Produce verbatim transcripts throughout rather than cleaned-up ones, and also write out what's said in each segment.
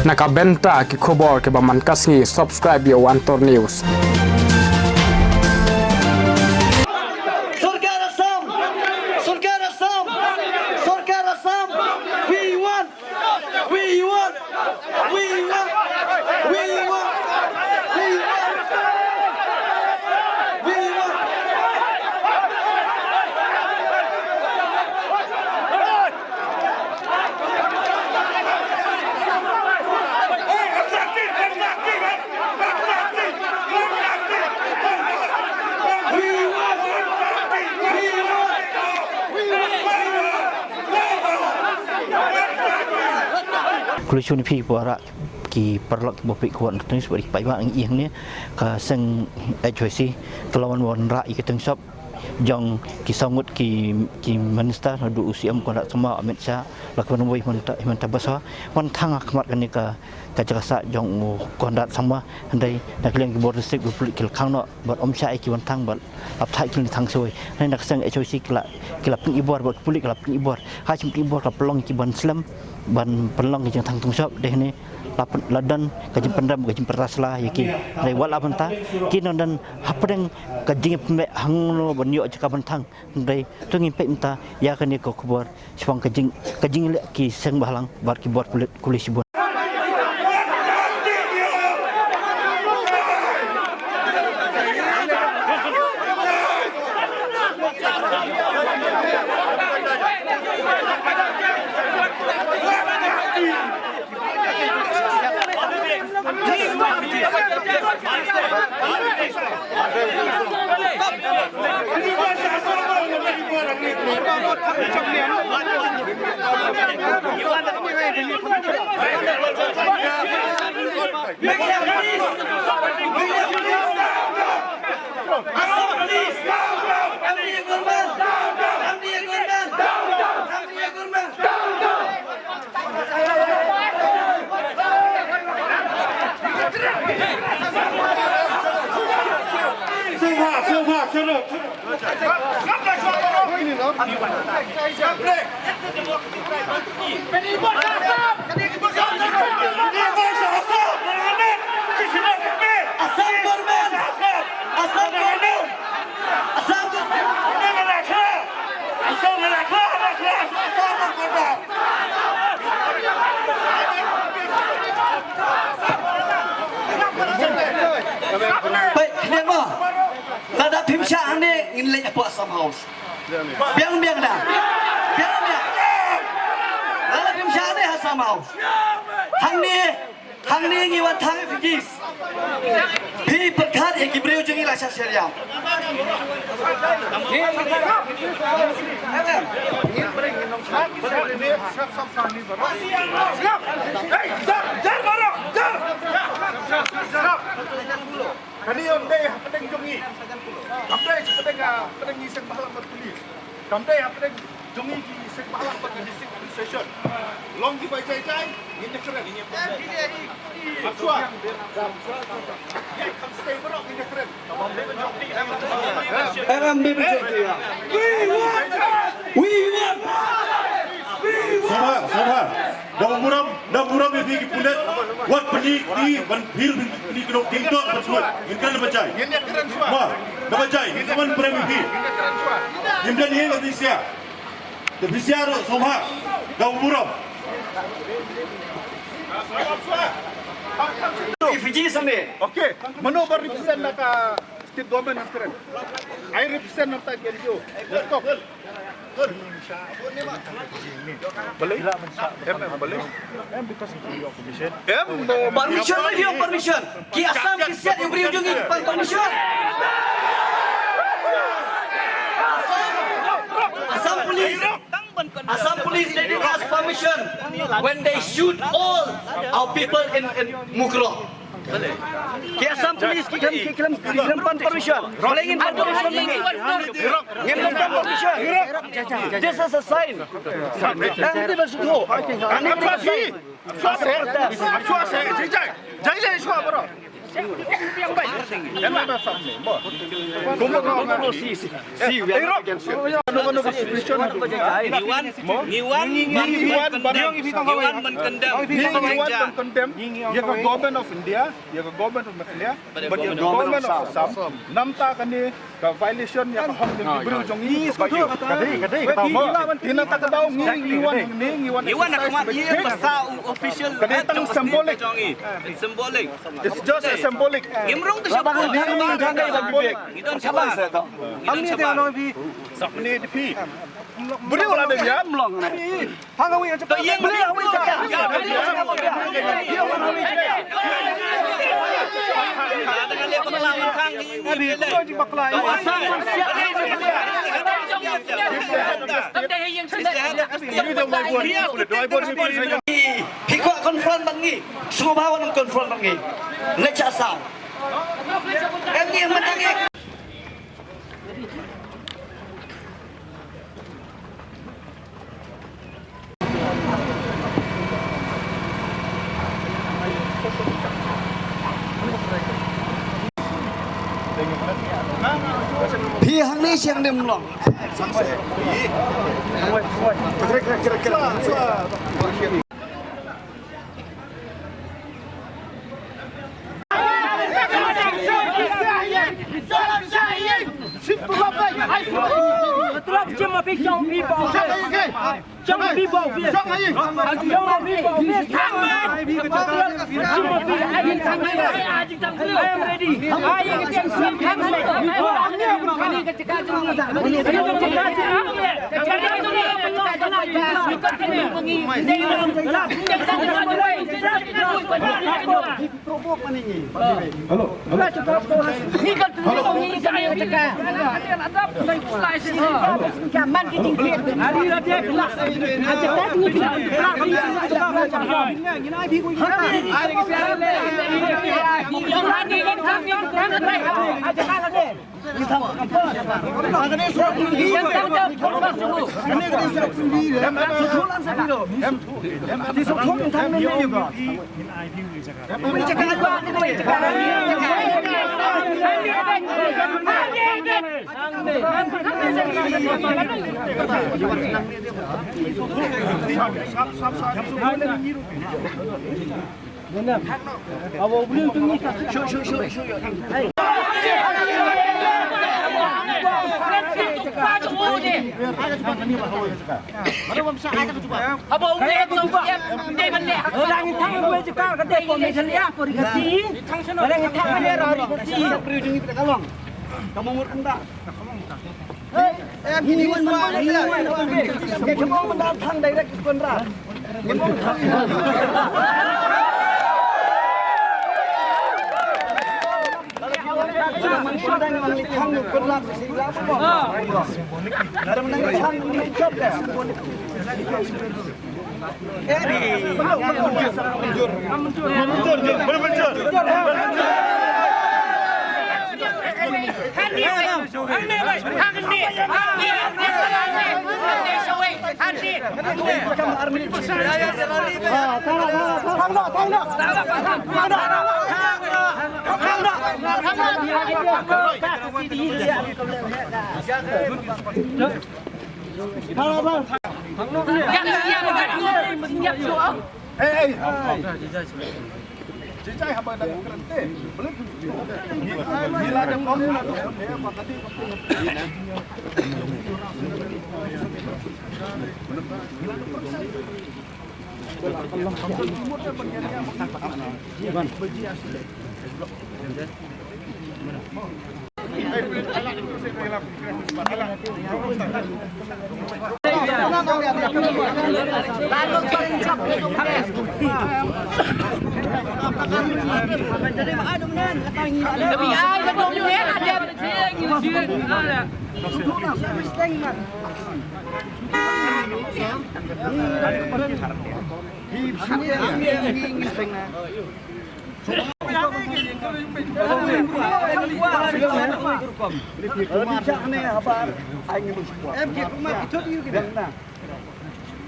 Na ka bynta ki khubor kiba man ka sngi, subscribe ïa u Antor News. Sorkar Assam! Sorkar Assam! Sorkar Assam! We want! We want! We want! We want! We want! We want! Khublei shibun ïa phi para ki paralok kiba peit ka One News, bad ki paidbah ngi ïeng ne ka seng H Y C ka la wan wanrah ïa ka tyngshop jong ki saw ngut ki, ki minister, naduh u C M Conrad Sangma, Amit Shah, la ka ban wei Himanta, Himanta Biswa, wan thang ha khmat kane ka, ka jaka sah jong u Conrad Sangma, hynrei na ka liang ki bor district, ki pulit ki la khang noh, bad ym shah ei ki wan thang, bad la pynthait ki la thang shuh. Hynrei na ka seng H Y C ki la, ki la pyni bor, bad ki pulit ki la pyni bor. Ha shim pyni bor ka pynlong ki ban slem, ban pynlong ki jingthang tyngshop, dei hynrei la pyn-, la don ka jingpynrem, ka jingpyrta sla ïa ki. Hynrei wat la bynta, ki nang don hapdeng ka jingpynbeit hangno ban ïoh jaka ban thang. Hynrei to ngin peit mynta ïa kane ka khubor shaphang ka jing, ka jingleh ki seng bhalang bad ki bor pulit. Khublei shibun. Assam government! Assam government! Assam government! Peit, khyndiat mo. Lada phim shah hangne ngin leit hapoh Assam House. Biang biang da. Biang biang. Lada phim shah hangne ha Assam House. Hangne, hangne ngi wan thang refugees. Phi pyrkhat ïa ki briew jong ngi la shah sheriam. Kane ym dei hapdeng jong ngi. Kam dei hapdeng, ah, hapdeng ngi seng bhalang bad police. Kam dei hapdeng jong ngi ki seng bhalang bad ki district administration. Long kiba jai jai, ngin ïa kren. Ap shuwa. Ïa, kam stay baroh, ngin ïa kren. M M B B J P, yeah. We want justice! We want justice! We want Sngewbha, sngewbha. Da burom, da burom ïa phi ki pulit. Wat pyni ki ban pher, pyni ki nongkieng to ban sngewbha. Ngin kren ba jai. Ngin ïa kren shuwa. Ba, da ba jai, ngin ban prem ïa phi. Ngin ïa kren shuwa. Ngim don ïing ka phi sha. Te phi sha ruh sngewbha. Da burom. Refugee sane. Okay. Mano ba represent na ka state government, na kren? Ai represent na ta ki N G O. Let's talk. Balei? Em, em, balei? Em, because of your permission. Em, mo, permission, permission. Ki Assam ki siat ïa u briew jong ngi, pan permission. Assam Police. Assam Police, they didn't ask permission when they shoot all our people in, in Mukroh. Ki Assam Police ki khlem, ki khlem, ki khlem pan permission. Balei ngin pan permission? Ngin pan permission. This is a sign. Kan dei ba shu, kan dei ba sign. Shuwa se, shuwa se, jai jai, jai jai shuwa bro. Kan ada sap ni, mo. Kumpul kau ngan. Si, si. Si, we are not against you. Ngi wan, ngi wan, ngi wan ban condemn. Ngi wan ban condemn ïa ka Government of India, ïa ka Government of Meghalaya, bad ïa ka Government of Assam. Namar kane ka violation ïa ka hok jong ki briew jong ngi. Ka dei, ka dei, ka dei. Mo, ïa kata ka daw ngi, ngi wan, ngi, ngi wan. Ngi wan na khmat ïa ka sa official. Ka dei tang symbolic. It's symbolic. It's just a symbolic. Ngim rung te sha ba. Ngi don sha ba. Ngi don sha ba. Briew la dei ïa mlong. Phi kwah confront bad ngi, sngewbha wan confront bad ngi. Leit sha Assam. Em ngi em mynta ngi. Phi hangne sha hangne mlong. I am ready.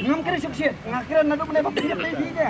Ngam kren suk shit, nga kren naduh mynne ba phi phi de.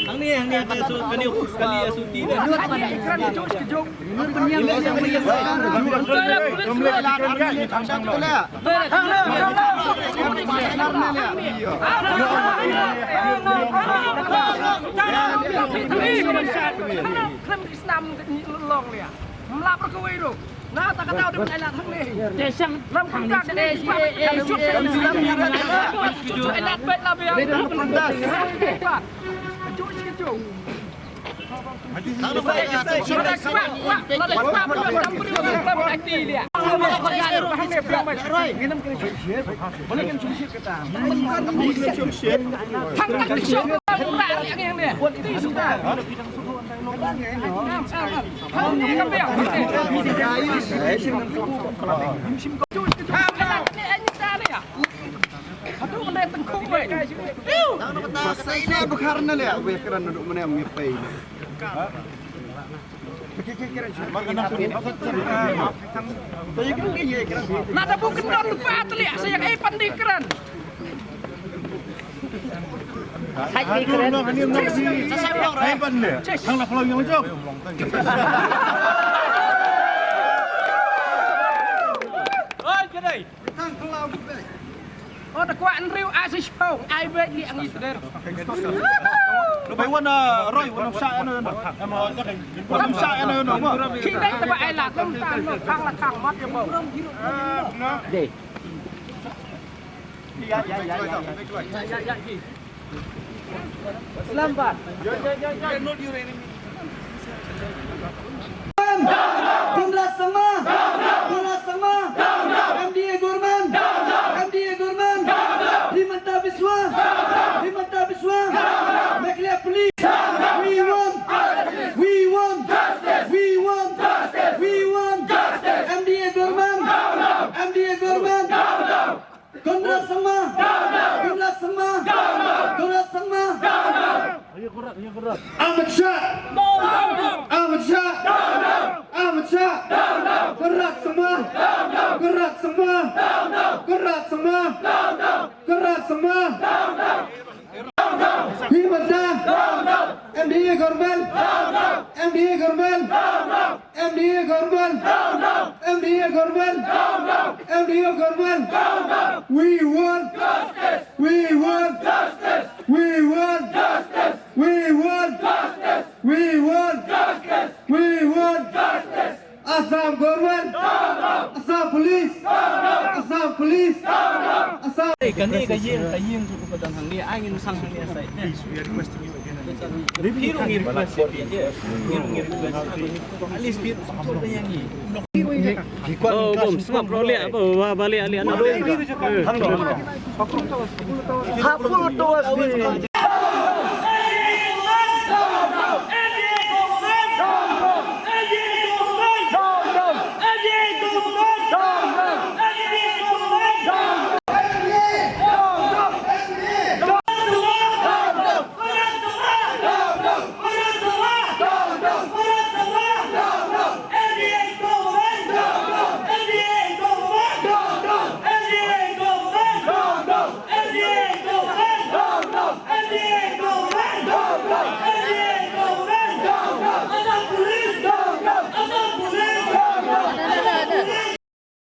Hangne, hangne, hangne, so, kali, kali, so, ti, ne. Na ta buk kena lupa telik saya kai pan di keren. Hai di keren. Hai pan le. Hang la phalang yang jong. Oi, kedai. Oh, da kwah nriu a si shpong, ai bek ni ang i tder. Lo bai wan, uh, Roy, wan sa ano ano. Wan sa ano ano. Ki dai ta ba ai la, lam ta lo khang la khang mat ya bo. Dei. Ya, ya, ya, ya. Islam ba. Conrad Sangma! Conrad Sangma! M D A government! M D A government! Himanta Biswa! Himanta Biswa! Meghalaya Police! We want! We want! We want! We want! M D A government! M D A government! Conrad Sangma! Conrad Sangma! Conrad Sangma! Amit Shah! Amit Shah! Amit Shah! Conrad Sangma! Conrad Sangma! Conrad Sangma! Conrad Sangma! Himanta! M D A government! M D A government! M D A government! M D A government! M D A government! We want justice! We want justice! We want justice! We want justice! We want justice! We want justice! Assam government! Assam police! Assam police! Assam. Ei, kane ka ïing, ka ïing tu ka don hangne, ai ngin sang hangne side ne. Phi ruh ngi request ïa phi, phi ruh ngi request. At least phi ruh support ïa ngi. Oh, bom, sngap ruh leh, ba, ba, ba leh, leh, na. Hapur to.